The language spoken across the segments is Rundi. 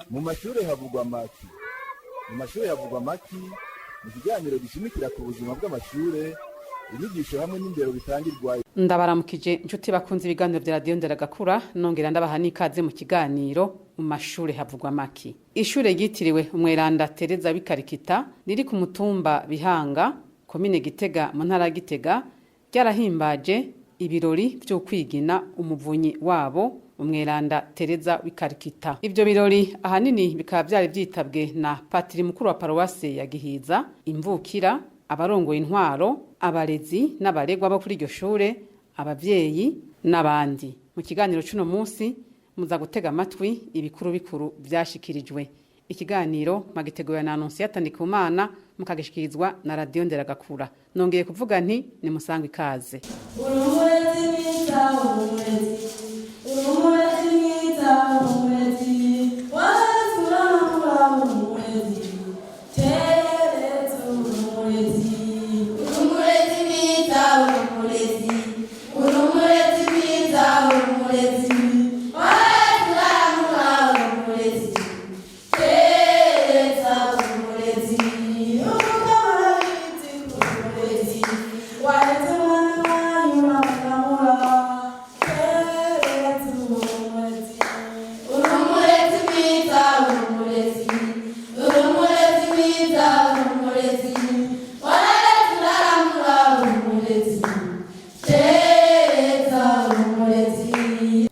Mu mashure havugwa make. Mu mashure havugwa make ni ikiganiro gishimikira ku buzima bw'amashure, inyigisho hamwe n'indero bitangirwayo. Ndabaramukije inshuti bakunze ibiganiro vya Radiyo Nderagakura, nongera ndabaha n'ikaze mu kiganiro "Mu mashure havugwa maki". Ishure ryitiriwe Umweranda Tereza w'i Karikita riri ku mutumba Bihanga, komine Gitega, mu ntara ya Gitega, ryarahimbaje ibirori vy'ukwigina umuvunyi wabo, Umweranda Tereza w'i Karikita. Ivyo birori ahanini bikaba vyari vyitabwe na patiri mukuru wa paruwase ya Gihiza, imvukira, abarongoye intwaro, abarezi n'abaregwa bo kuri iryo shure, abavyeyi n'abandi. Mu kiganiro c'uno munsi muza gutega amatwi ibikuru bikuru vyashikirijwe. Ikiganiro magiteguwe na Annonciata Ndikumana, mukagishikirizwa na Radiyo Nderagakura. Nongeye kuvuga nti nimusangwe ikaze. Urumurezi mwiza, urumurezi, urumurezi mwiza, urumurezi wacu, uramura urumurezi, teretse urumurezi. Urumurezi mwiza, urumurezi, urumurezi mwiza, urumurezi wacu, uramura urumurezi, tereza urumurezi. Umugaburabizi urumurezi waretse umwana wanyu uramuramura, teretse urumurezi. Urumurezi mwiza, urumurezi, urumurezi mwiza, urumurezi wararetse uraramura urumurezi, tereza urumurezi.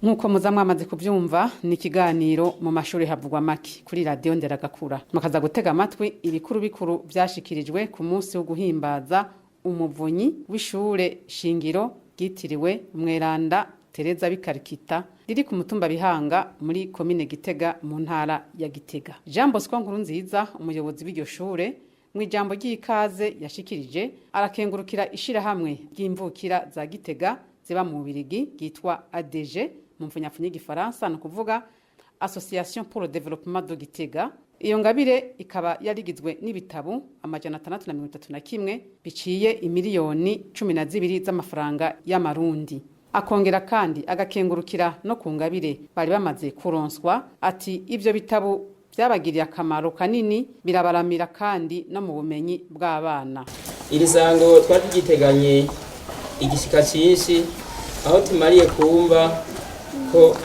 Nk'uko muza mwamaze kuvyumva, ni ikiganiro "Mu mashuri havugwa maki" kuri Radiyo Nderagakura. Mukaza gutega amatwi ibikuru bikuru vyashikirijwe ku munsi wo guhimbaza umuvunyi w'ishure shingiro ryitiriwe Umweranda Tereza w'i Karikita riri ku mutumba Bihanga, muri komine Gitega, mu ntara ya Gitega. Jean Bosco Nkurunziza, umuyobozi w'iryo shure, mu ijambo ry'ikaze yashikirije, arakengurukira ishirahamwe ry'imvukira za Gitega ziba mu Bubirigi ryitwa ADG mu mfunyapfunyo y'igifaransa, ni ukuvuga Association pour le Développement de Gitega. Iyo ngabire ikaba yarigizwe n'ibitabo 631 biciye imiliyoni 12 z'amafaranga y'amarundi. Akongera kandi agakengurukira no ku ngabire bari bamaze kuronswa, ati ivyo bitabo byabagiriye akamaro kanini, birabaramira kandi no mu bumenyi bw'abana. Iri sango twari tugiteganye igishika cyinshi, aho tumariye kumva ko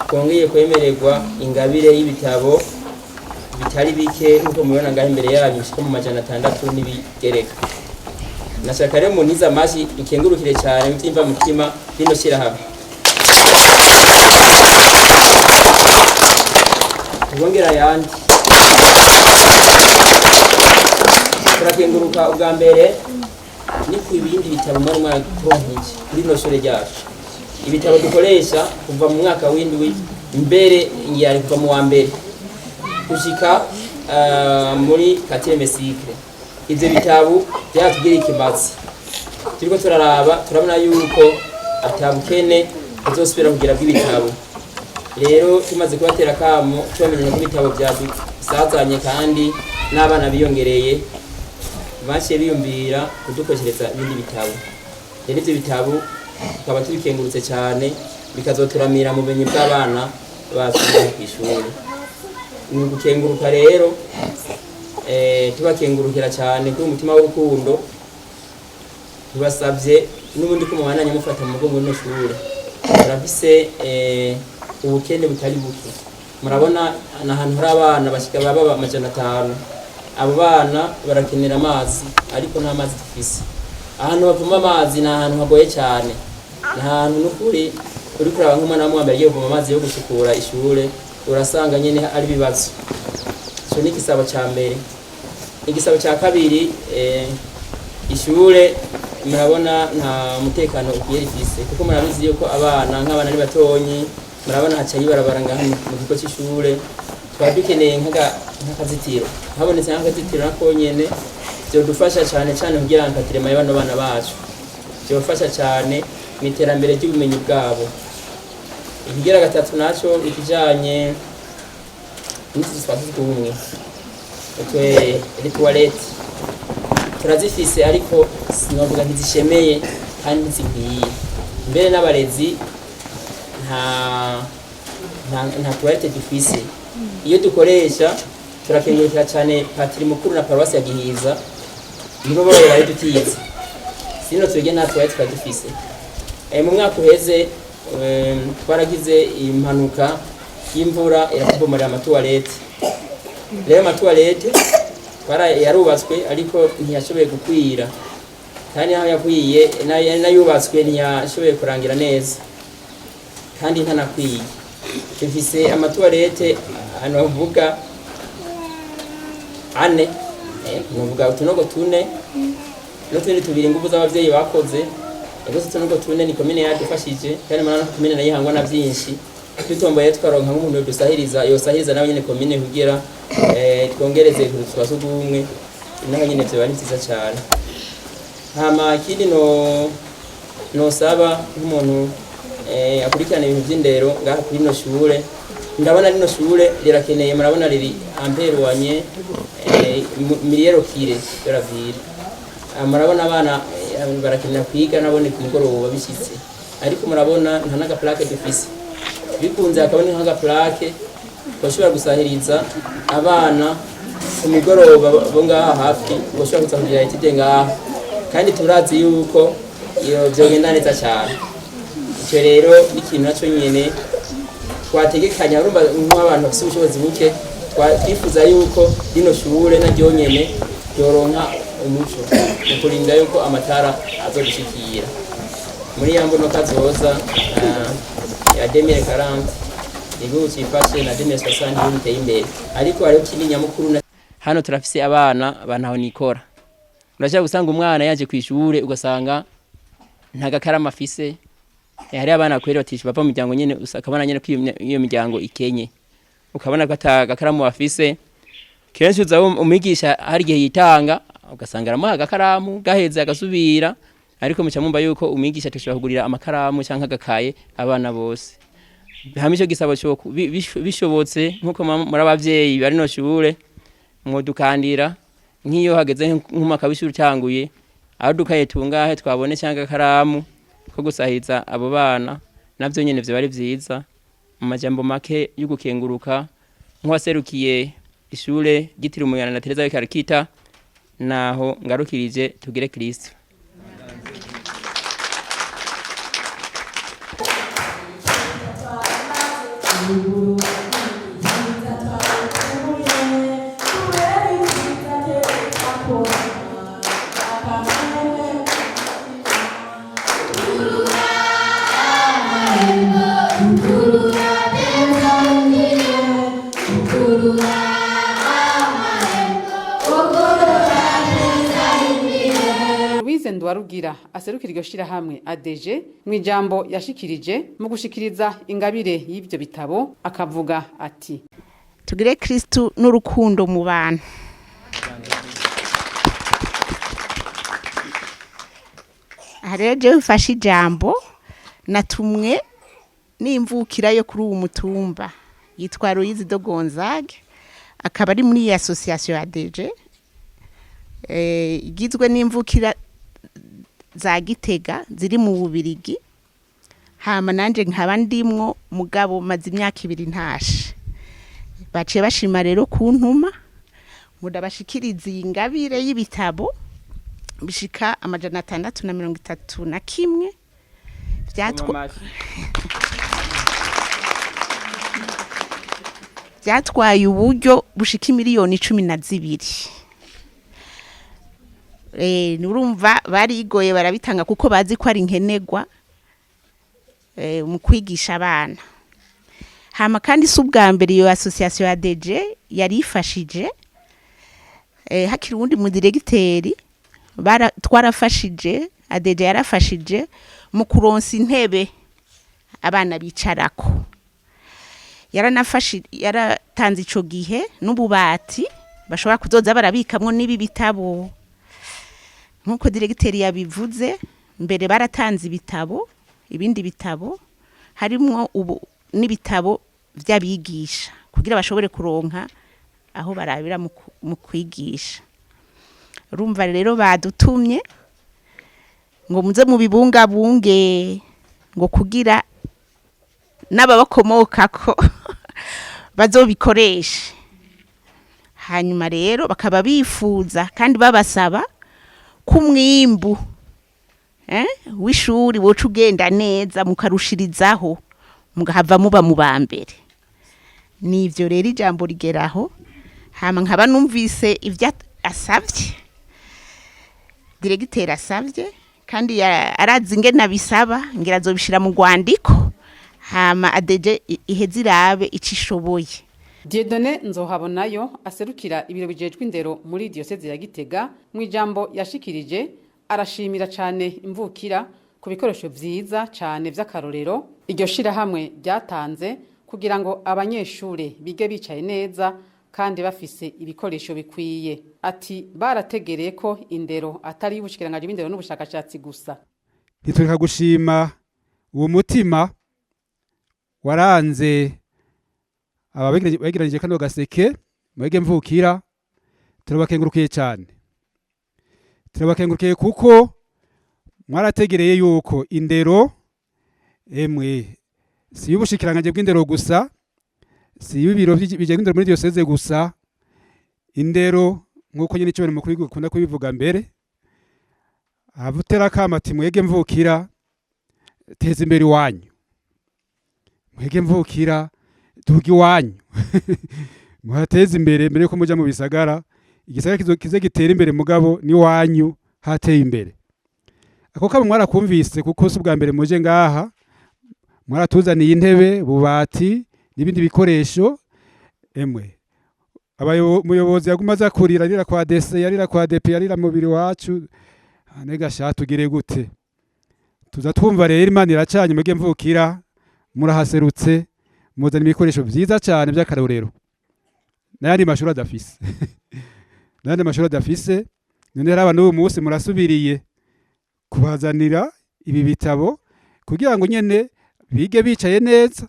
twongeye kwemererwa ingabire y'ibitabo bitari bike, nk'uko mubibona ngaho imbere yanyu, bishika mu 600 n'ibigereka. Nashaka rero munize amashi, dukengurukire cyane byimva mutima rino shyirahamwe, tubongera ayandi. Turakenguruka ubwa mbere ni ku ibindi bitabo mwari mwaraturonkeye kuri rino shure ryacu, ibitabo dukoresha kuva mu mwaka w'indwi, mbere yari kuva mu wa mbere gushika muri quatrième cycle. Ivyo bitabo vyaratugiriye ikimazi. Turiko turaraba, turabona yuko ata bukene buzosubira kugira bw'ibitabo. Rero tumaze kubatera akamo, tubamenyesha ko ibitabo vyadusazanye kandi n'abana biyongereye, baciye biyumvira kudukoreshereza ibindi bitabo. Rero ivyo bitabo tukaba tubikengurutse cyane, bikazoturamira mu bumenyi bw'abana bacu kw'ishuri. Ni ugukenguruka rero, tubakengurukira cyane kuri umutima w'urukundo. Tubasabye n'ubundi ko mubandanya mufata mu mugongo rino shure. Turafise ubukene butari buke. Murabona ni ahantu hari abana bashika baba 500. Abo bana barakenera amazi, ariko nta mazi dufise. Ahantu bavoma amazi ni ahantu hagoye cyane, ni ahantu n'ukuri uri kuraba nk'umwana w'umwambere agiye kuvoma amazi yo gusukura ishure, urasanga nyene ari ibibazo. Ico ni igisabo ca mbere. Igisabo ca kabiri, ishure murabona nta mutekano ukwiye rifise, kuko murabizi yuko abana nk'abana ari batonyi, murabona haca ibarabara ngaha mu kigo c'ishure. Twaba dukeneye nk'akazitiro. Habonetse nk'akazitiro nako nyene vyodufasha cane cane kugira ngo katirema bano bana bacu, vyofasha cane mu iterambere ry'ubumenyi bwabo. Ikigira gatatu naco ikijanye n'utuzu twa sugumwe, utwe toilette turazifise, ariko sinovuga ntizishemeye kandi ntizikwiye. Mbere n'abarezi nta toilette dufise. Iyo dukoresha, turakengurukira cyane patiri mukuru na paruwasi ya Gihiza, nibo babaye barayidutiza, sino twebwe nta twari twari dufise. Mu mwaka uheze twaragize impanuka y'imvura iratubomorera amatuwarete. Rero amatuwarete yarubatswe ariko ntiyashoboye gukwira, kandi naho yakwiye n'ayubatswe ntiyashoboye kurangira neza kandi ntanakwiye. Dufise amatuwarete novuga ane, novuga utunogo tune n'utundi tubiri ingufu z'abavyeyi bakoze. Ego, utunogo tune ni komine yadufashije, kandi murabona ko komine nayo ihangwa na vyinshi. Dutomboye tukaronka nk'umuntu yodusahiriza, yosahiriza nawe nyene komine kugira twongereze utuzu twa sugumwe, naho nyene vyoba ari vyiza cane. Hama ikindi nosaba nk'umuntu akurikirana ibintu vy'indero ngaha kuri rino shure, ndabona rino shure rirakeneye. Murabona riri amperuwanye milieu reculé de la ville. Murabona abana barakenera kwiga nabone ku mugoroba bishitse, ariko murabona nta n'agaplaque dufise. Bikunze hakaboneka nk'agaplaque bashobora gusahiriza abana ku migoroba bo ngaha hafi, bashobora kuza kugira étude ngaha, kandi turazi yuko iyo vyogenda neza cyane. Icyo rero ni ikintu naco nyene twategekanya. Urumva nk'abantu bafise ubushobozi buke, twifuza yuko rino shure naryo nyene ryoronka umuco mu kurinda yuko amatara azodushikira muri ya mbono kazoza ya 2040 igihugu cifashe na 2060 igihugu giteye imbere. Ariko hariho ikindi nyamukuru hano turafise abana bantaho nikora. Urashobora gusanga umwana yaje kw'ishure ugasanga nta gakarama afise. Hariho abana kweri batisha bava mu miryango nyene, ukabona nyene ko iyo miryango ikenye, ukabona ko ata gakaramu bafise. Kenshi uza umwigisha hari igihe yitanga ugasanga aramuha agakaramu, gaheze agasubira, ariko muca mumva yuko umwigisha atashobora kugurira amakaramu canke agakaye abana bose hamwe. Ico gisabo co bishobotse nkuko muri abavyeyi bari no shure mwodukandira nk'iyo hageze nk'umwaka w'ishuri utanguye, aho dukaye tungahe twabone cyangwa akaramu ko gusahiza abo bana, navyo nyene vyoba ari vyiza. Mu majambo make yo gukenguruka, nk'uwaserukiye ishure ryitiriwe Umweranda Tereza w'i Calcutta, naho ngarukirije. Tugire Kristo. Louise Ndwarugira aserukira iryo shirahamwe ADG, mu ijambo yashikirije mu gushikiriza ingabire y'ivyo bitabo akavuga ati: Tugire Kristu n'urukundo mu bantu. Aha rero jewe mfashe ijambo natumwe n'imvukira yo kuri uwu mutumba yitwa Louise de Gonzague, akaba ari muri iyi association ya ADG igizwe n'imvukira za Gitega ziri mu Bubirigi. Hama nanje nkaba ndimwo, mugabo maze imyaka 2 ntashe. Baciye bashima rero kuntuma ngo ndabashikirize iyi ngabire y'ibitabo bishika 631 vyatwaye uburyo bushika miliyoni 12. Nurumva barigoye barabitanga kuko bazi ko ari nkenerwa mu kwigisha abana. Hama kandi si ubwa mbere iyo association ya ADG yari ifashije. Hakiri uwundi mu diregiteri twarafashije, ADG yarafashije mu kuronsa intebe abana bicarako, yaranafashije, yaratanze ico gihe n'ububati bashobora kuzoza barabikamwo n'ibi bitabo. Nk'uko diregiteri yabivuze mbere, baratanze ibitabo, ibindi bitabo harimwo ubu n'ibitabo vy'abigisha kugira bashobore kuronka aho barabira mu kwigisha. Urumva rero badutumye ngo muze mubibungabunge, ngo kugira n'ababakomokako. Bazobikoreshe. Hanyuma rero bakaba bifuza kandi babasaba ko umwimbu w'ishuri woca ugenda neza, mukarushirizaho, mugahava muba mu ba mbere. Nivyo rero, ijambo rigeraho. Hama nkaba numvise ibyo asavye, diregiteri asavye, kandi arazi ingene abisaba. Ngira azobishira mu rwandiko, hama adeje iheze irabe ico ishoboye. Dieudonné Nzohabonayo aserukira ibiro bijejwe indero muri diyoseze ya Gitega, mu ijambo yashikirije arashimira cane imvukira ku bikoresho vyiza cane vy'akarorero iryo shirahamwe ryatanze kugira ngo abanyeshure bige bicaye neza kandi bafise ibikoresho bikwiye. Ati barategereye ko indero atari iy'ubushikiranganji bw'indero n'ubushakashatsi gusa. Ntitureka gushima uwo mutima waranze ababegeranije kano gaseke. Mwege mvukira, turabakengurukiye cyane. Turabakengurukiye kuko mwarategereye yuko indero, emwe, si y'ubushikiranganji bw'indero gusa, si y'ibiro bijejwe indero muri diyoseze gusa. Indero, nk'uko nyine icyo mukuru w'igihugu akunda kubivuga mbere, avutera akama ati: "Mwege mvukira, teza imbere iwanyu. Mwege mvukira, duga iwanyu muhateze imbere mbere yuko muja mu bisagara. Igisagara kize gitera imbere, mugabo n'iwanyu hateye imbere." Ako kamo mwarakumvise, kuko si ubwa mbere muje ngaha. Mwaratuzaniye intebe, bubati n'ibindi bikoresho. Emwe, umuyobozi yaguma aza kurira, arira kwa dese, yarira kwa depe, yarira mubiri wacu. Nega sha, tugire gute? Tuza twumva rero Imana iracanye. Mwege mvukira murahaserutse, muzana ibikoresho vyiza cyane by'akarorero n'ayandi mashuri adafise, n'ayandi mashuri adafise. None rero n'ubu munsi murasubiriye kubazanira ibi bitabo kugira ngo nyene bige bicaye neza,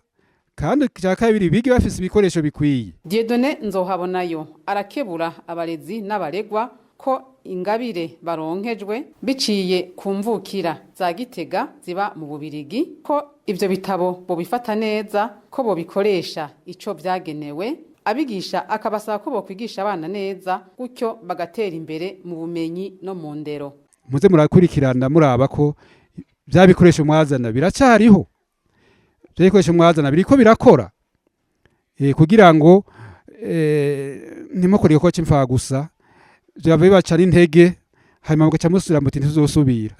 kandi cya kabiri bige bafise ibikoresho bikwiye. Dieudonné Nzohabonayo arakebura abarezi n'abaregwa ko ingabire baronkejwe biciye ku mvukira za Gitega ziba mu Bubirigi, ko ivyo bitabo bobifata neza, ko bobikoresha ico vyagenewe. Abigisha akabasaba ko bokwigisha abana neza, gutyo bagatera imbere mu bumenyi no mu ndero. Muze murakurikirana, muraba ko bya bikoresho mwazana biracariho, bya bikoresho mwazana biriko birakora, kugira ngo ntimukore igikorwa c'imfaha gusa, byaba bibaca n'intege, hanyuma mugaca musubira muti: "Ntituzosubira,"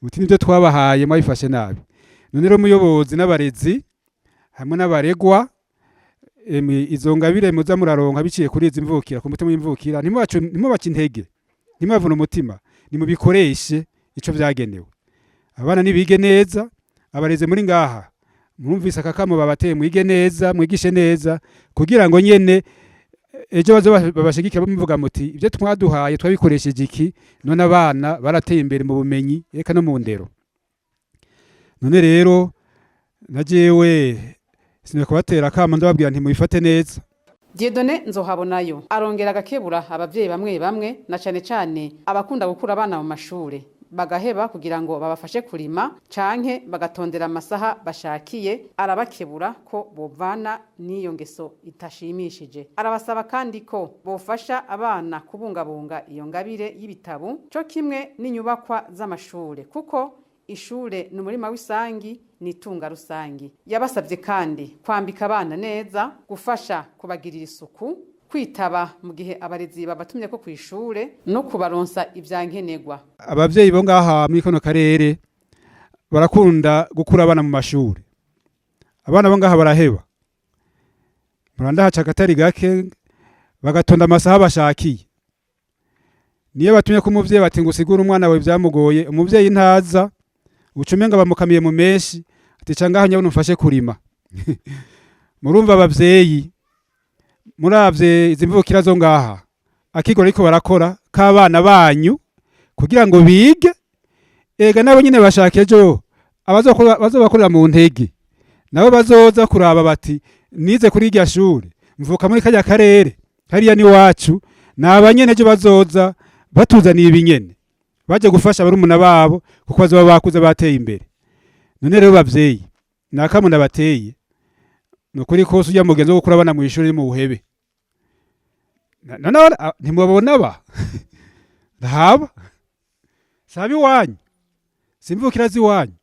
muti: "Nibyo twabahaye mwabifashe nabi." None rero umuyobozi n'abarezi hamwe n'abaregwa, emwe, izo ngabire muza muraronka biciye kuri izi mvukira, ku mutima w'imvukira, ntimubace intege, ntimubavune umutima. Nimubikoreshe ico vyagenewe. Abana nibige neza. Abarezi muri ngaha murumvise akakamo babateye: mwige neza, mwigishe neza, kugira ngo nyene ejo bazo babashigikira, bamuvuga muti: "Ibyo twaduhaye twabikoresheje iki? None abana barateye imbere mu bumenyi eka no mu ndero." None rero na jewe kubatera akamo, ndababwira nti mubifate neza. Dieudonné Nzohabonayo arongera agakebura abavyeyi bamwe bamwe, na cane cane abakunda gukura abana mu mashure bagaheba kugira ngo babafashe kurima canke bagatondera amasaha bashakiye. Arabakebura ko bovana n'iyo ngeso itashimishije. Arabasaba kandi ko bofasha abana kubungabunga iyo ngabire y'ibitabu co kimwe n'inyubakwa z'amashure, kuko ishure ni umurima w'isangi, ni itunga rusangi. Yabasabye kandi kwambika abana neza, gufasha kubagirira isuku, kwitaba mu gihe abarezi babatumye ko kw'ishure, no kubaronsa ivyankenerwa. Abavyeyi bo ngaha muri kano karere barakunda gukura abana mu mashuri. Abana bo ngaha baraheba, murandahaca akatari gake, bagatonda amasaha bashakiye. Niyo batumye ko umuvyeyi bati ngo usigure umwana wawe vyamugoye, umuvyeyi ntaza, ucume ngo bamukamiye mu menshi, ati: "Ca ngaho nyabona umfashe kurima." Murumva abavyeyi, muravye izi mvukira zo ngaha, akigoro ariko barakora k'abana banyu kugira ngo bige, ega nabo nyine bashaka ejo abazobakorera mu ntege, nabo bazoza kuraba bati: "Nize kuri irya shure, mvuka muri karya karere, hariya ni wacu." Ni abanyene ejo bazoza batuzaniye ibinyene baje gufasha barumuna babo, kuko bazoba bakuze bateye imbere. None rero bavyeyi, nakamwe ndabateye. Ni ukuri kose ujya mugenzi wo gukura abana mu ishuri mu buhebe. None ntimubabona ba ntaba saba iwanyu, simvukira z'iwanyu,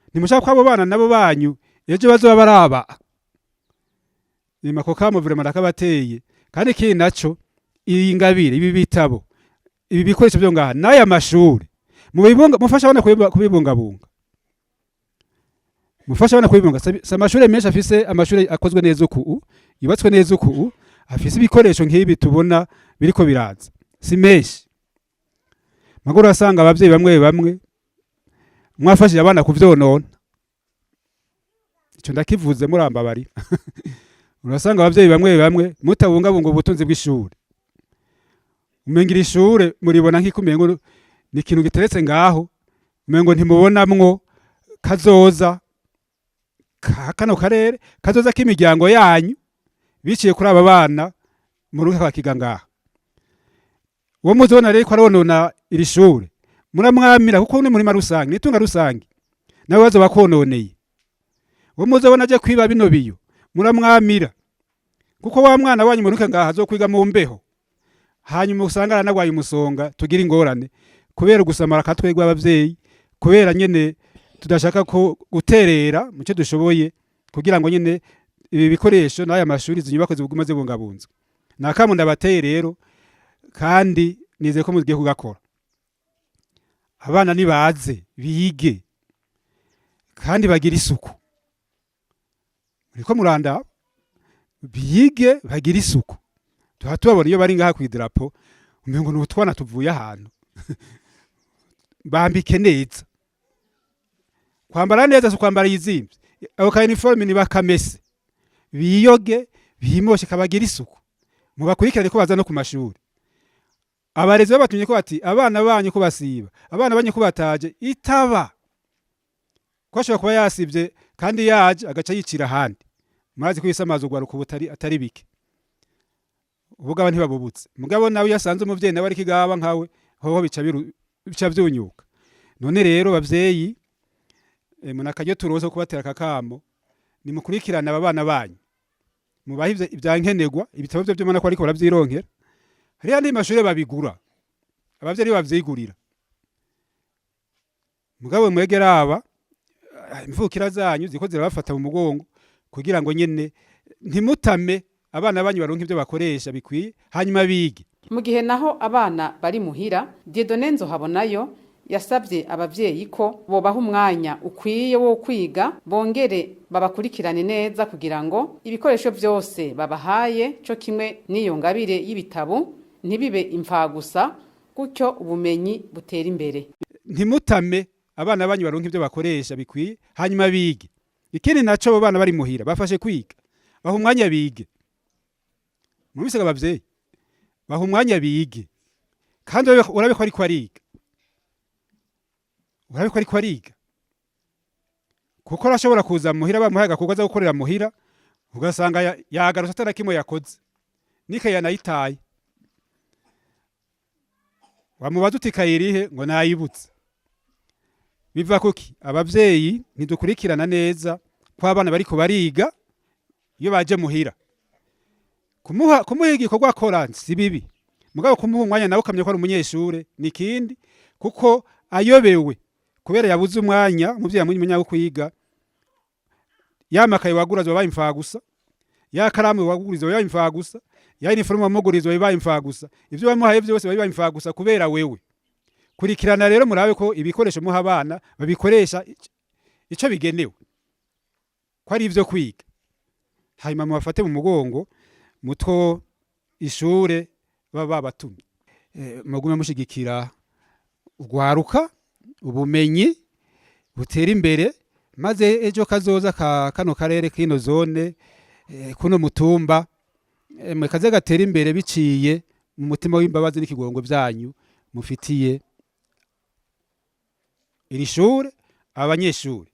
ntimushaka ko abo bana nabo banyu ejo bazoba baraba nyuma. Ako kamo vraiment ndakabateye. Kandi ikindi naco, iyi ngabire, ibi bitabo, ibi bikoresho byo ngaha n'aya mashuri, mubibunga, mufasha abana kubibungabunga, mufasha abana kubibunga. Si amashuri menshi afise amashuri akozwe neza uku, yubatswe neza uku, afise ibikoresho nk'ibi tubona biriko biraza, si menshi. Maguru asanga abavyeyi bamwe bamwe mwafashije abana kuvyonona. Ico ndakivuze murambabarira. Urasanga abavyeyi bamwe bamwe mutabungabunga ubutunzi bw'ishure, umengira ishure muribona nk'iko umengo ni ikintu giteretse ngaho, umengo ntimubonamwo kazoza ka kano karere, kazoza k'imiryango yanyu biciye kuri aba bana muruka bakiga ngaha. Uwo muzobona rero ko aronona iri shure, muramwamira, kuko ni murima rusange, ni itunga rusange, nawe bazoba bakononeye. Uwo muzobona aje kwiba bino biyo, muramwamira, kuko wa mwana wanyu muruka ngaha azokwiga mu mbeho, hanyuma usanga aranagwaye umusonga, tugira ingorane kubera gusamara katwegwa abavyeyi, kubera nyene tudashaka ko guterera mu cyo dushoboye kugira ngo nyene ibi bikoresho n'aya mashuri, izi nyubako ziguma zibungabunzwe. Nakamu ndabateye rero, kandi nizeye ko mugiye kugakora. Abana nibaze bige kandi bagira isuku. Muriko murandaba, bige bagira isuku. Tuha tubabona iyo bari ngaha kw'idarapo, umengo ni utwana tuvuye ahantu. Bambike neza. Kwambara neza si ukwambara yizimvye. Ako ka uniforme ni bakamese, biyoge, bimoshe, kabagira isuku. Mubakurikirane ko baza no ku mashuri. Abarezi babatumye ko bati abana banyu ko basiba, abana banyu ko bataje, itaba ko ashobora kuba yasivye kandi yaje agaca yicira ahandi. Murazi ko ibisamaza urwaruka butari atari bike, ubugaba ntibabubutse. Mugabo nawe iyo asanze umuvyeyi nawe ariko igaba nkawe, hoho bica vyunyuka. None rero bavyeyi, muna akaryo turonse ko kubatera akakamo: nimukurikirane aba bana banyu, mubahe ivya nkenerwa. Ibitabo vyo vyomana ko ariko baravyironkera, hariya andi mashure babigura, abavyeyi bavyigurira. Mugabo mwegera aba imvukira zanyu ziko zirabafata mu mugongo kugira ngo nyene ntimutame abana banyu, baronke ivyo bakoresha bikwiye, hanyuma bige. Mu gihe naho abana bari muhira, Dieudonné Nzohabonayo yasabye abavyeyi ko bobaha umwanya ukwiye wo kwiga, bongere babakurikirane neza kugira ngo ibikoresho vyose babahaye co kimwe n'iyo ngabire y'ibitabo ntibibe imfagusa, gutyo ubumenyi butera imbere. Ntimutame abana banyu, baronke ivyo bakoresha bikwiye, hanyuma bige. Ikindi naco, abo bana bari muhira bafashe kwiga, baha umwanya bige. Mubisega abavyeyi, baha umwanya bige, kandi urabe ko ariko ariga, urabe ko ariko ariga, kuko arashobora kuza muhira bamuhaye agakorwa aza gukorera muhira, ugasanga yagarutse atana kimwe yakoze, n'ikaye yanayitaye. Wamubaza uti ikaye irihe? Ngo nayibutse. Biva kuki? Abavyeyi ntidukurikirana neza ko abana bariko bariga iyo baje muhira. Kumuha igikorwa akora si bibi, mugabo kumuha umwanya nawe ukamenya ko ari umunyeshure ni ikindi, kuko ayobewe kubera yabuze umwanya, umuvyeyi yamuha umwanya wo kwiga, ya makaye wagura azoba imfagusa, ya karamu waguriza yabaye imfagusa, ya uniforme wamuguriza yabaye imfagusa, ivyo wamuhaye vyose bibaye imfagusa kubera wewe. Kurikirana rero, murabe ko ibikoresho muha abana babikoresha ico bigenewe, ko ari ivyo kwiga, hanyuma mubafate mu mugongo mutwo ishure baba babatumye. Mugume mushigikira urwaruka, ubumenyi butera imbere, maze ejo kazoza ka kano karere, kino zone, kuno mutumba, mwe kaze gatera imbere biciye mu mutima w'imbabazi n'ikigongo byanyu mufitiye iri shure, abanyeshure.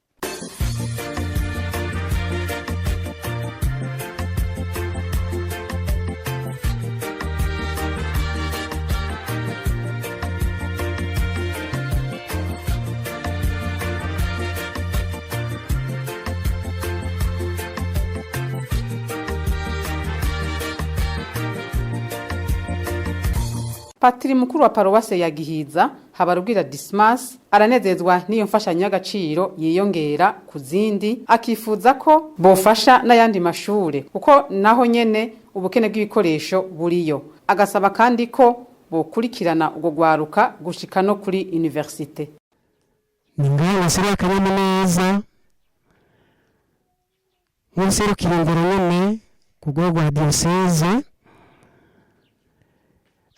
Patiri mukuru wa paruwase ya Gihiza, Habarugira Dismas, aranezezwa n'iyo mfashanyo y'agaciro yiyongera ku zindi, akifuza ko bofasha n'ayandi mashure kuko naho nyene ubukene bw'ibikoresho buriyo. Agasaba kandi ko bokurikirana urwo rwaruka gushika no kuri universite. Ni ngaho bashyira akanyamuneza nk'userukira imbere nyine ku rwego rwa diyoseze,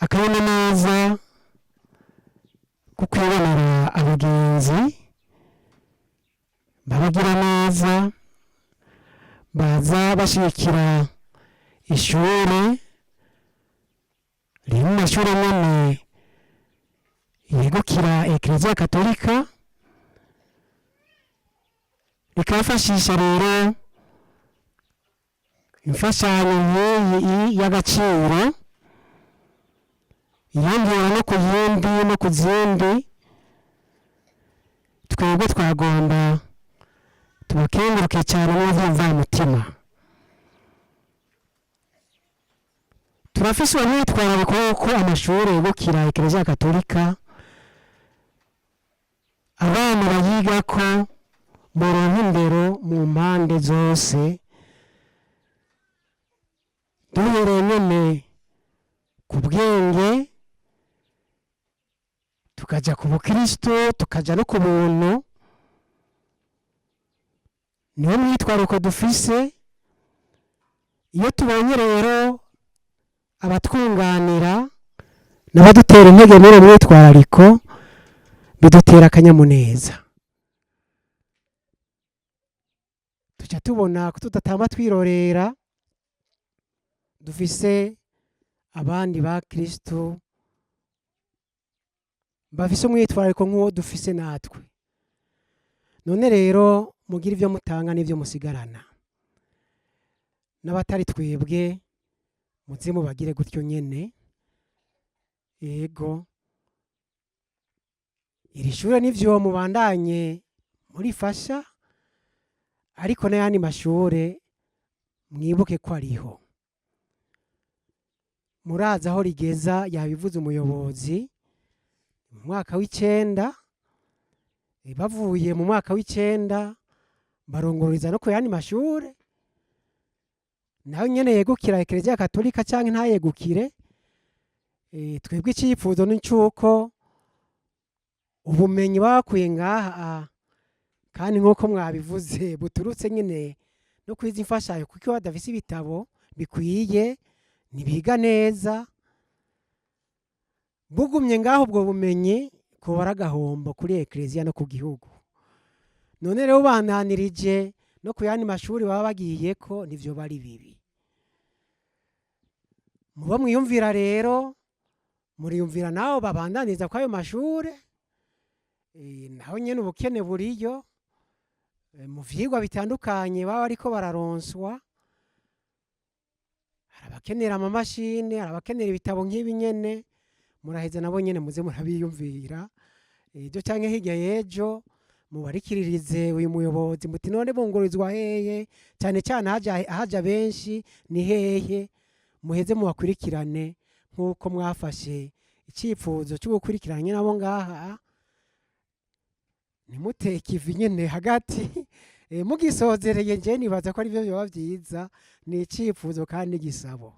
akanyamuneza ko kwibonera abagenzi babagira neza baza bashyigikira ishure riri mu mashuri nyine yegukira Ekereziya Katolika, rikabafashisha rero imfashanyo nk'iyi y'agaciro yiyongera no ku yindi no ku zindi. Twebwe twagomba tubakenguruke cyane n'imvamutima. Turafise uwo mwitwarariko w'uko amashuri yegukira Ekereziya Katolika abana bayigako muronka indero mu mpande zose, duhereye nyene ku bwenge, tukaja ku bukristo, tukaja no ku buntu. Niwo mwitwariko dufise. Iyo tubonye rero abatwunganira n'abadutera intege muri uwo mwitwarariko, bidutera akanyamuneza. Tuca tubona ko tudatamba twirorera, dufise abandi ba Kristo bafise umwitwarariko nk'uwo dufise natwe. None rero mugire ibyo mutanga n'ibyo musigarana, n'abatari twebwe muze mubagire gutyo nyene. Yego, iri shure nivyo mubandanye murifasha, ariko n'ayandi mashure mwibuke ko ariho. Murazi aho rigeza, yabivuze umuyobozi, mu mwaka w'icenda. Bavuye mu mwaka w'icenda barongoreza no ku yandi mashure nayo nyene yegukira Ekereziya Katolika canke ntayegukire. Twebwe icifuzo ni c'uko ubumenyi bakuye ngaha, kandi nk'uko mwabivuze buturutse nyine no kwiza imfashanyo, kuko iyo badafise ibitabo bikwiye ntibiga neza. Bugumye ngaho ubwo bumenyi kuba ari agahombo kuri Ekereziya no ku gihugu. None rero bananirije no ku yandi mashuri baba bagiyeko, nivyo bari bibi. Mubo mwiyumvira rero, muriyumvira nabo babandaniza kw'ayo mashure, naho nyene ubukene buriyo mu vyigwa bitandukanye baba bariko bararonswa. Hari abakenera amamashini, hari abakenera ibitabo nk'ibi nyene. Muraheza nabo nyene muze murabiyumvira ibyo, canke hirya y'ejo mubarikiririze uyu muyobozi muti: "None bungururizwa hehe? Cyane cyane haja benshi ni hehe?" Muheze mubakurikirane nk'uko mwafashe icyifuzo cyo gukurikirana nabo ngaha. Ntimuteke ivi nyene hagati. Mugisozereye, nje nibaza ko aribyo byoba byiza. Ni icyifuzo kandi gisabo.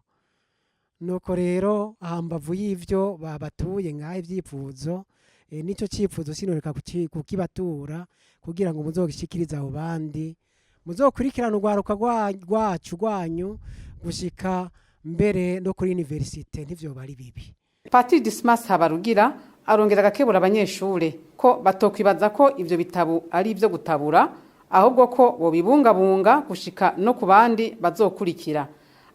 Nuko rero hambavu y'ivyo babatuye ngaha ibyifuzo, nicyo cyifuzo sinoreka kukibatura kugira ngo muzogishikirize abo bandi, muzokurikirana urwaruka rwacu rwanyu gushika mbere no kuri universite, ntivyoba ari bibi. Patiri Dismas Habarugira arongera agakebura abanyeshure ko batokwibaza ko ivyo bitabo ari ivyo gutabura, ahubwo ko bobibungabunga gushika no ku bandi bazokurikira.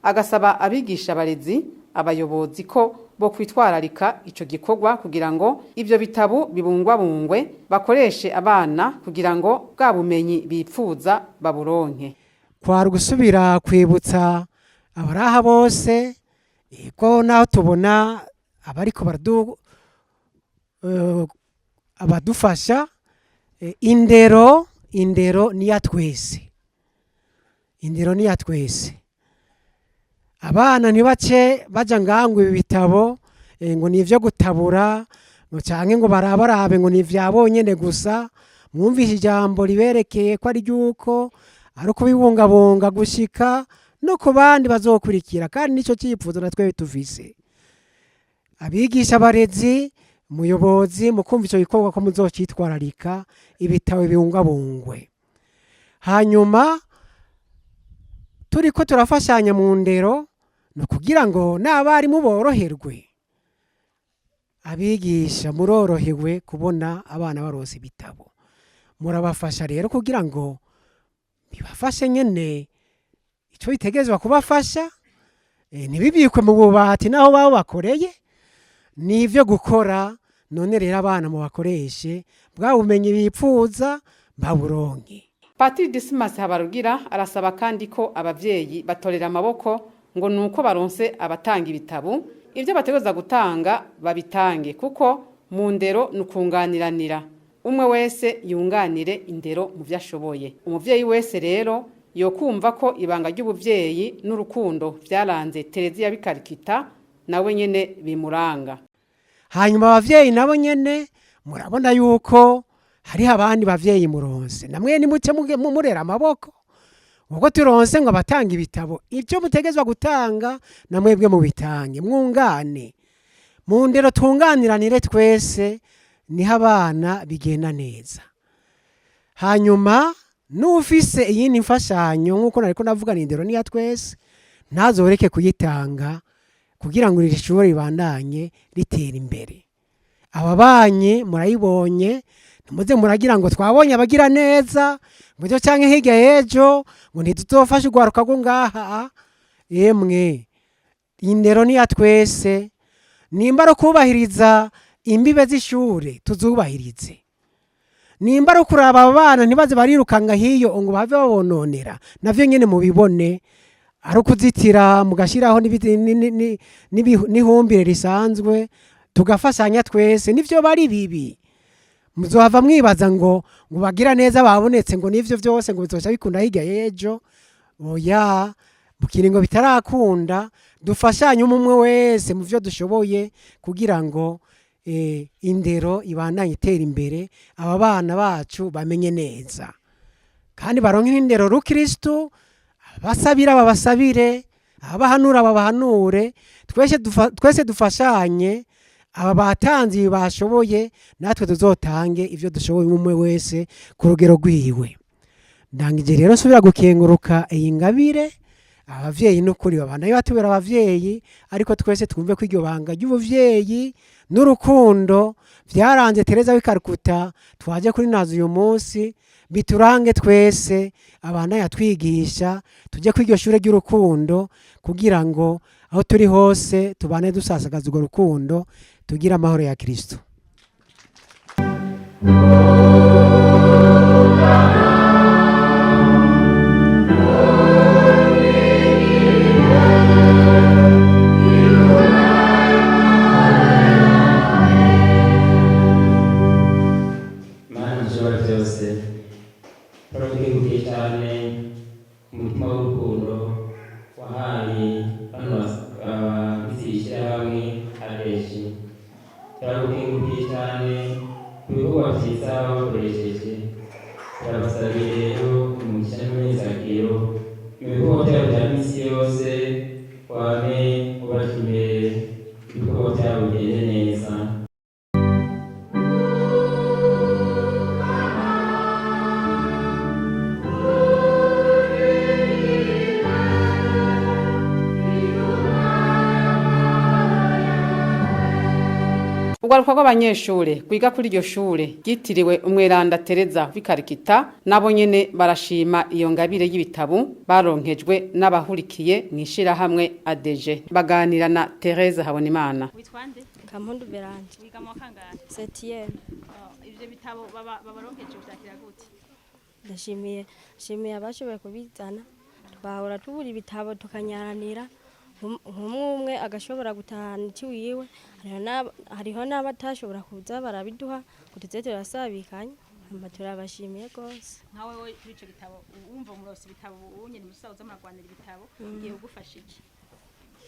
Agasaba abigisha, abarezi, abayobozi ko bo kwitwararika ico gikorwa kugira ngo ivyo bitabo bibungwabungwe, bakoreshe abana kugira ngo bwa bumenyi bipfuza baburonke. Kwari gusubira kwibutsa abaraha bose ko naho tubona abariko abadufasha, indero ni ya twese, indero ni ya twese. Abana ntibace baja ngaha ngo ibi bitabo ngo ni ivyo gutabura, ngo canke ngo barabarabe ngo ni ivya bonyene gusa. Mwumvise ijambo riberekeye ko ari ry'uko ari ukubibungabunga gushika no ku bandi bazokurikira, kandi nicyo cyifuzo natwe tufise. Abigisha, abarezi, umuyobozi, mukumva icyo gikorwa ko muzocitwararika, ibitabo bibungabungwe. Hanyuma turiko turafashanya mu ndero, ni ukugira ngo n'abarimu boroherwe, abigisha murorohewe kubona abana baronse ibitabo, murabafasha rero kugira ngo bibafashe nyene ico bitegerezwa kubafasha, ntibibikwe mu bubati naho baba bakoreye nivyo gukora. None rero abana mubakoreshe bwa bumenyi bipfuza baburonke. Patiri Dismas Habarugira arasaba kandi ko abavyeyi batorera amaboko ngo nuko baronse abatanga ibitabo, ivyo bategerezwa gutanga babitange, kuko mu ndero ni ukunganiranira, umwe wese yunganire indero mu vyo ashoboye. Umuvyeyi wese rero yokumva ko ibanga ry'ubuvyeyi n'urukundo vyaranze Tereziya w'i Karikita nawe nyene bimuranga. Hanyuma abavyeyi nabo nyene murabona yuko hariho abandi bavyeyi muronse, namwe nimuce murera amaboko ubwo turonse ngo abatanga ibitabo, ibyo mutegezwa gutanga namwebwe mubitange, mwungane mu ndero, twunganiranire twese, niho abana bigenda neza. Hanyuma n'ufise iyindi mfashanyo, nk'uko nariko navuga, ni indero niya twese, ntazoreke kuyitanga kugira ngo iri shuri ribandanye ritera imbere. Ababanyi murayibonye, ntimuze muragira ngo twabonye abagira neza ngo ejo canke hirya y'ejo ngo ntituzofashe urwaruka rwo ngaha. Yemwe, indero niya twese, nimba ari ukubahiriza imbibe z'ishure tuzubahirize, nimba ari ukuraba aba bana ntibaze barirukanga hiyo ngo bave babononera, navyo nyene mubibone, ari ukuzitira mugashyiraho n'ihumbire risanzwe, tugafashanya twese. Nivyo bari bibi muzohava mwibaza ngo bagira neza babonetse, ngo nivyo vyose ngo bizoca bikunda hirya y'ejo. Oya, mu kiringo bitarakunda dufashanye umwe umwe wese mu vyo dushoboye kugira ngo indero ibandanye itera imbere, aba bana bacu bamenye neza kandi baronke indero rukristo. Abasabira babasabire, abahanura babahanure, twese dufashanye. Aba batanze ibi bashoboye, natwe tuzotange ivyo dushoboye, umwe wese ku rugero rwiwe. Ndangije rero nsubira gukenguruka iyi ngabire. Abavyeyi n'ukuri babandanye batubera abavyeyi, ariko twese twumve ko iryo banga ry'ubuvyeyi n'urukundo vyaranze Tereza w'i Karikuta twaje kuri nazo uyu munsi biturange twese, abandanye atwigisha tujye kuri iryo shure ry'urukundo, kugira ngo aho turi hose tubane dusasagaza urwo rukundo, tugire amahoro ya Kristo. Mana nshobora byose, turagukengurukiye cyane umutima w'urukundo wahaye bano bagize ishyirahamwe adeji. Turagukengurukiye cyane ku bikorwa byiza bakoresheje. Turabasabiye rero umugisha n'umunezero mu bikorwa byabo bya minsi yose, wame ubaje imbere, ibikorwa byabo bigende neza. Urwaruka rw'abanyeshure rwiga kuri iryo shure ryitiriwe umweranda Tereza w'i Karikita nabo nyene barashima iyo ngabire y'ibitabu baronkejwe n'abahurikiye mw'ishirahamwe ADG. Baganira na Therese Habonimana. Witwa nde? Kampundu Beranje. Wiga mu wa kangahe? Septième. Oh, ivyo bitabo babaronkeje uvyakira gute? Ndashimiye, nshimiye abashoboye kubizana. Twahora tubura ibitabo tukanyaranira, nk'umwe umwe agashobora gutahana ikiwiwe, hariho n'abatashobora kuza barabiduha ngo tuze turasabikanya. Hama turabashimiye rwose. Nkawe we kuri ico gitabo wumva murose ibitabo unye ntimusaza muragwanira ibitabo, igihe ugufasha iki?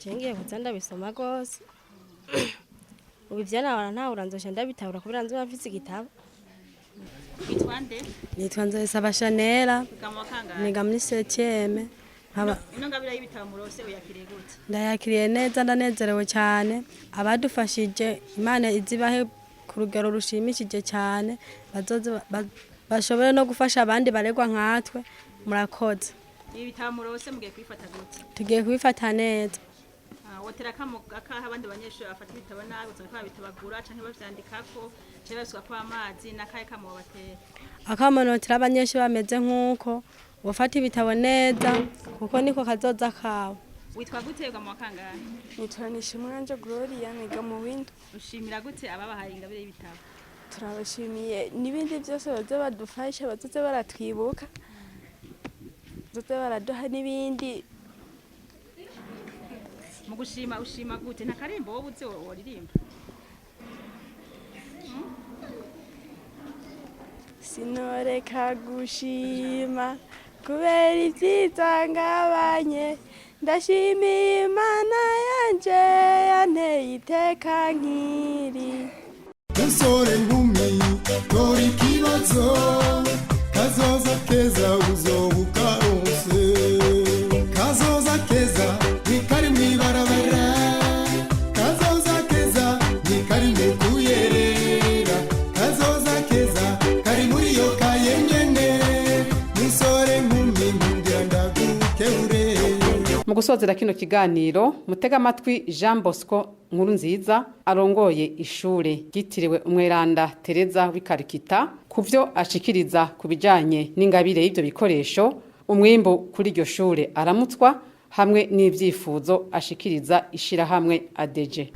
Je ngiye kuza ndabisoma rwose. Ubu ivyo nahora ntahura nzoca ndabitahura kubera nzoba mfise igitabo. Witwa nde? Nitwa Nzoyisaba Shanera. Wiga mu wa kangahe? Niga muri septième. Nkaba Ino ngabire y'ibitabo murose uyakiriye gute? Ndayakiriye neza, ndanezerewe cyane. Abadufashije, Imana izibahe ku rugero rushimishije cyane, bazoze bashobore no gufasha abandi baregwa nkatwe. Murakoze. Ibi bitabo murose mugiye kubifata gute? Tugiye kubifata neza. Ah, wotera akamo akaha abandi banyeshuri bafata ibitabo nabi, usanga babitabagura canke bavyandikako canke babisukako amazi, n'akahe kamo wabatera? Akamanotera abanyeshuri bameze nk'uko bafata ibitabo neza, kuko niko kazoza kawe. Witwa gute? Wiga mu wa kangahe? Nitwa Nishimwanje Gloria, niga mu windi. Ushimira gute ababahaye ingabire y'ibitabo? Turabashimiye n'ibindi byose baze badufasha, bazoze baratwibuka, bazoze baraduha n'ibindi. Mu gushima ushima gute? Nta karimbo wowe uzi woririmba? Sinoreka gushima kubera ibyiza ngabanye, ndashimiye Imana yanje yanteye iteka nkiri. Musore, nkumi, dore ikibazo: kazoza keza uzoba ukaronse. Kazoza keza ntikari mw'ibarabara, kazoza keza ntikari mu kuyerera, kazoza keza kari muri iyo kaye nyene. Musore, nkumi, nkundira ndagukeure. Mu gusozera kino kiganiro, mutega amatwi Jean Bosco Nkurunziza arongoye ishure ryitiriwe Umweranda Tereza w'ikarikita ku vyo ashikiriza ku bijanye n'ingabire y'ivyo bikoresho, umwimbu kuri iryo shure aramutswa, hamwe n'ivyifuzo ashikiriza ishirahamwe ADG.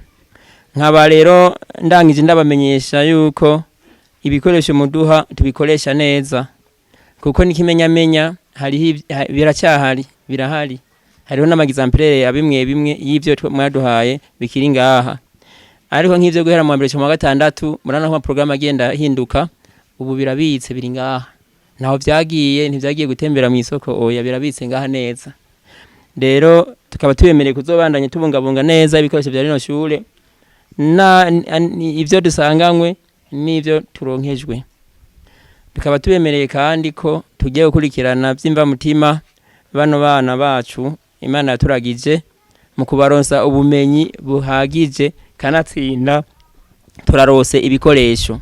Nkaba rero ndangije ndabamenyesha yuko ibikoresho muduha tubikoresha neza, kuko n'ikimenyamenya hariho biracyahari, birahari, hariho n'ama exemplaires ya bimwe bimwe y'ibyo mwaduhaye bikiri ngaha. Ariko nk'ivyo guhera mu wa mbere mu wa gatandatu, murabona ko amaporogaramu agenda ahinduka, ubu birabitse, biri ngaha, ntaho vyagiye, ntivyagiye gutembera mu isoko, oya, birabitse ngaha neza. Rero tukaba tubemereye kuzobandanya tubungabunga neza ibikoresho vya rino shure na ivyo dusanganywe n'ivyo turonkejwe. Tukaba tubemereye kandi ko tugiye gukurikirana vy'imvamutima bano bana bacu Imana yaturagije mu kubaronsa ubumenyi buhagije, kanatsinda turarose ibikoresho.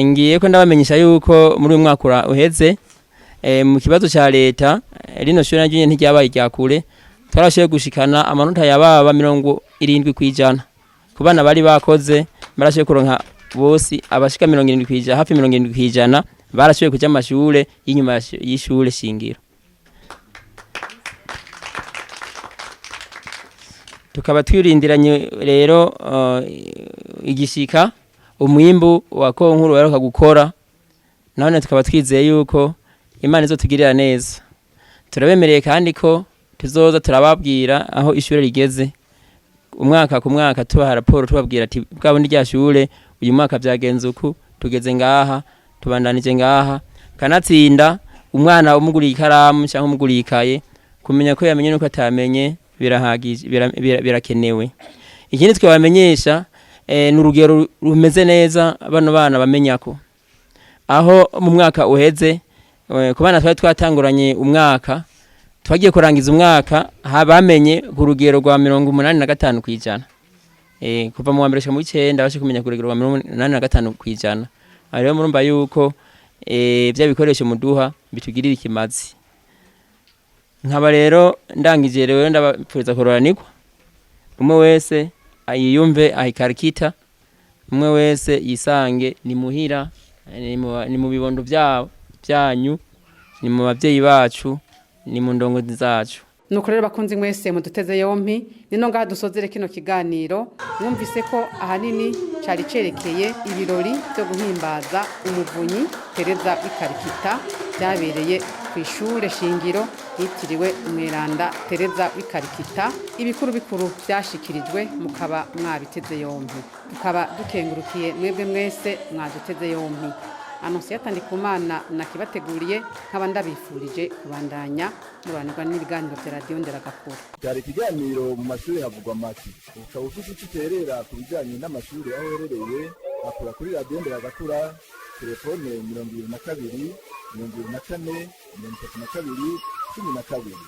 Ngiye ko ndabamenyesha yuko muri uyu mwaka uheze mu kibazo ca leta, rino shure naryo nyene ntiryabaye irya kure, twarashoboye gushikana amanota yababa 70% ku bana bari bakoze. Barashoboye kuronka bose abashika 70%, hafi 70% barashoboye kuja mu mashure y'inyuma y'ishure shingiro. Tukaba twirindiranye rero igishika umwimbu wa concours baheruka gukora, none tukaba twizeye yuko Imana izotugirira neza. Turabemereye kandi ko tuzoza turababwira aho ishure rigeze umwaka ku mwaka, tubaha raporo, tubabwira ati bwa bundi rya shure uyu mwaka vyagenze uku, tugeze ngaha, tubandanije ngaha. Kanatsinda umwana umuguriye ikaramu cyangwa umuguriye ikaye, kumenya ko yamenye nuko atamenye birahagije, birakenewe. Ikindi twabamenyesha ni urugero rumeze neza bano bana bamenya ko aho mu mwaka uheze, ku bana twari twatanguranye umwaka, twagiye kurangiza umwaka bamenye ku rugero rwa 85%. Kuva mu wa mbere gushika mu w'icenda bashe kumenya ku rugero rwa 85%. Aho rero murumva yuko bya bikoresho muduha bitugirira ikimazi. Nkaba rero ndangije rero ndabapfuriza kuroranirwa, umwe wese ayiyumve ahikarikita, umwe wese yisange ni muhira, ni mu bibondo byanyu, ni mu babyeyi bacu, ni mu ndongozi zacu. Nuko rero, bakunzi mwese muduteze yompi, nino ngaha dusozere kino kiganiro. Mwumvise ko ahanini cari cerekeye ibirori byo guhimbaza umuvunyi Tereza w'ikarikita byabereye ku ishure shingiro yitiriwe Umweranda Tereza w'ikarikita. Ibikuru bikuru byashikirijwe mukaba mwabiteze yompi, tukaba dukengurukiye mwebwe mwese mwaduteze yompi. Anonsiyata Ndikumana nakibateguriye, nkaba ndabifurije kubandanya mubanirwa n'ibiganiro vya Radiyo Nderagakura. Cyari ikiganiro mu mashuri havugwa make. Ukaba ufite icyo uterera ku bijyanye n'amashuri aho uherereye, akora kuri Radiyo Nderagakura, telefone 22 24 32 12.